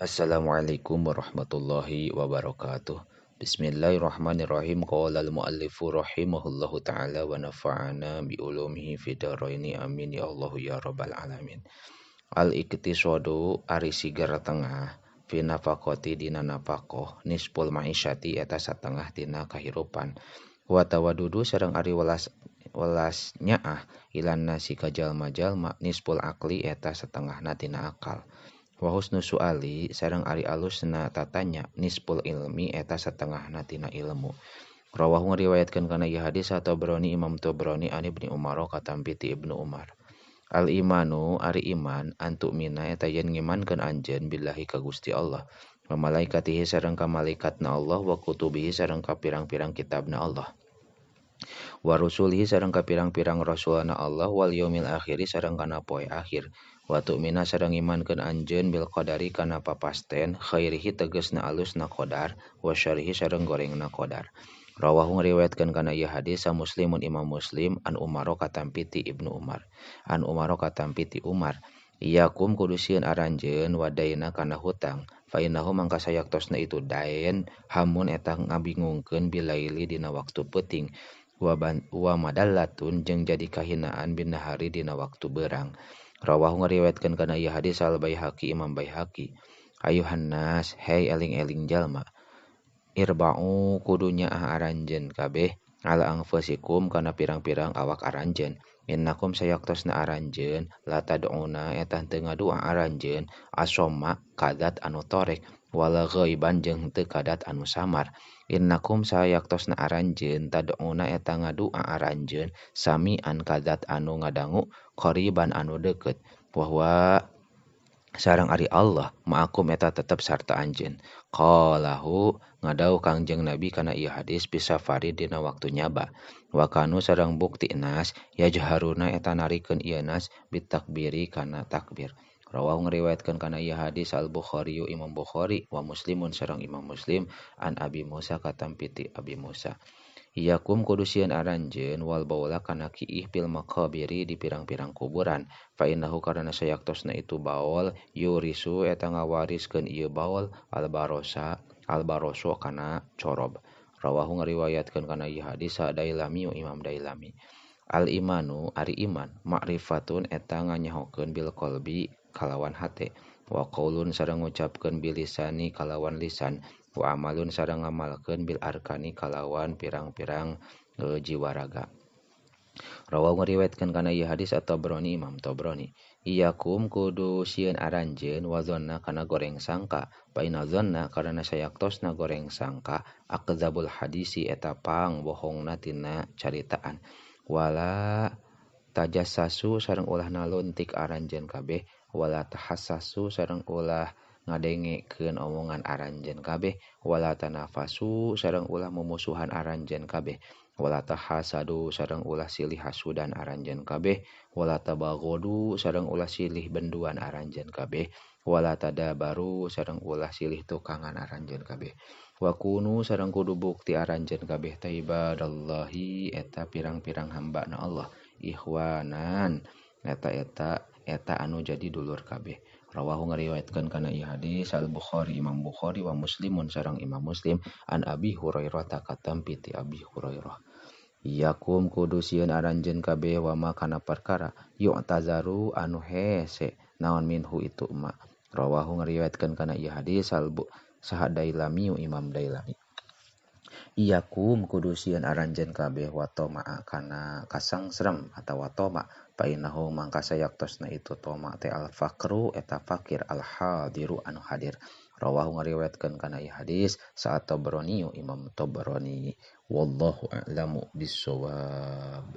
Assalamualaikum warahmatullahi wabarakatuh. Bismillahirrahmanirrahim. Qala al-muallifu rahimahullahu ta'ala wa nafa'ana bi ulumihi fid dharaini. Amin ya Allah ya rabbal alamin. Al-iqtisadu ari sigar tengah fi nafaqati dina nafaqah nisful ma'isyati eta satengah tina kahirupan. Wa tawadudu sareng ari welas welas nyaah ilan nasi ka jalma-jalma nisful akli eta satengahna tina akal. Wa husnu suali sareng ari alusna tatanya nisful ilmi eta satengahna tina ilmu. Rawahu ngariwayatkeun kana ieu hadis Tabrani Imam Tabrani an Ibnu Umar katampi ti Ibnu Umar. Al imanu ari iman antu mina eta yen ngimankeun anjeun billahi ka Gusti Allah wa malaikatihi sareng ka malaikatna Allah wa kutubihi sareng ka pirang-pirang kitabna Allah wa rusulihi sareng ka pirang-pirang rasulna Allah wal yaumil akhiri sareng kana poe akhir wa tu'mina sareng imankeun anjeun bil qadari kana papasten khairihi tegasna alusna qadar wa syarrihi sareng gorengna qadar. Rawahu ngariwayatkeun kana ieu hadis sa Muslimun Imam Muslim an Umar katampi ti Ibnu Umar an Umar katampi ti Umar. Iyakum kudu sieun aranjeun wadaina kana hutang fa innahu mangka sayaktosna itu daen hamun eta ngabingungkeun bilaili dina waktu peuting wa madallatun jeung jadi kahinaan binahari dina waktu berang. Rawahu ngariwayatkeun kana ieu hadis Al Baihaqi Imam Baihaqi. Ayuhan nas hey eling-eling jalma irba'u kudu nyaah aranjeun kabeh ala anfusikum kana pirang-pirang awak aranjeun innakum sayaktosna aranjeun la tad'una eta teu ngadua aranjeun asoma kadat anu torek wala ghaiban jeung teu kadat anu samar innakum sayaktosna aranjeun tad'una eta ngadua aranjeun sami'an kadat anu ngadangu qariban anu deukeut wa huwa sareng ari Allah ma'akum eta tetep sarta anjeun. Qalahu ngadau Kangjeng Nabi kana ieu hadis bisafari dina waktu nyaba. Wa kanu sareng bukti nas yajharuna eta narikeun ieu nas bitakbiri kana takbir. Rawahu ngariwayatkeun kana ieu hadis Al Bukhari Imam Bukhari wa Muslimun sareng Imam Muslim an Abi Musa katampi ti Abi Musa. Iyakum kudu sieun aranjeun wal baula kana kiih fil maqabiri di pirang-pirang kuburan fa innahu karana sayaktosna itu baol yurisu eta ngawariskeun ieu baol albarosa albaroso kana corob. Rawahu ngariwayatkeun kana ieu hadis Dailami Imam Dailami. Al imanu ari iman ma'rifatun eta nganyahokeun bil qalbi kalawan hate wa qaulun sareng ngucapkeun bilisani kalawan lisan wa amalun sareng ngamalkeun bil arkani kalawan pirang-pirang jiwa raga. Rawahu ngariwayatkeun kana ieu hadis At-Tabrani Imam Tabrani. Iyakum kudu sieun aranjeun wa dzanna kana goreng sangka fa inna dzanna karana sayaktosna goreng sangka akdzabul hadisi eta pang bohongna tina caritaan wala tajassasu sareng ulah naluntik aranjeun kabeh wala tahassasu sareng ulah ngadengekeun omongan aranjeun kabeh wala tanafasu sareng ulah mumusuhan aranjeun kabeh wala tahasadu sareng ulah silih hasudan aranjeun kabeh wala tabaghadu sareng ulah silih benduan aranjeun kabeh wala tadabaru sareng ulah silih tukangan aranjeun kabeh wa kunu sareng kudu bukti aranjeun kabeh ta ibadallahi eta pirang-pirang hamba na Allah ikhwanan eta eta anu jadi dulur kabeh. Rawahu ngariwayatkeun kana ieu hadis Al Bukhari Imam Bukhari wa Muslimun sareng Imam Muslim an Abi Hurairah katampi ti Abi Hurairah. Iyakum kudu sieun aranjeun kabeh wa ma kana perkara yu'tazaru anu hese naon minhu itu ma. Rawahu ngariwayatkeun kana ieu hadis Al Saha Dailami Imam Dailami. Iyakum kudu sieun aranjeun kabeh wa toma kana kasangsrem atawa toma fa innahu mangka sayaktosna itu toma teh al faqru eta fakir al hadiru anu hadir. Rawahu ngariwayatkeun kana ieu hadis Sa Tabrani Imam Tabrani. Wallahu a'lamu bissawab.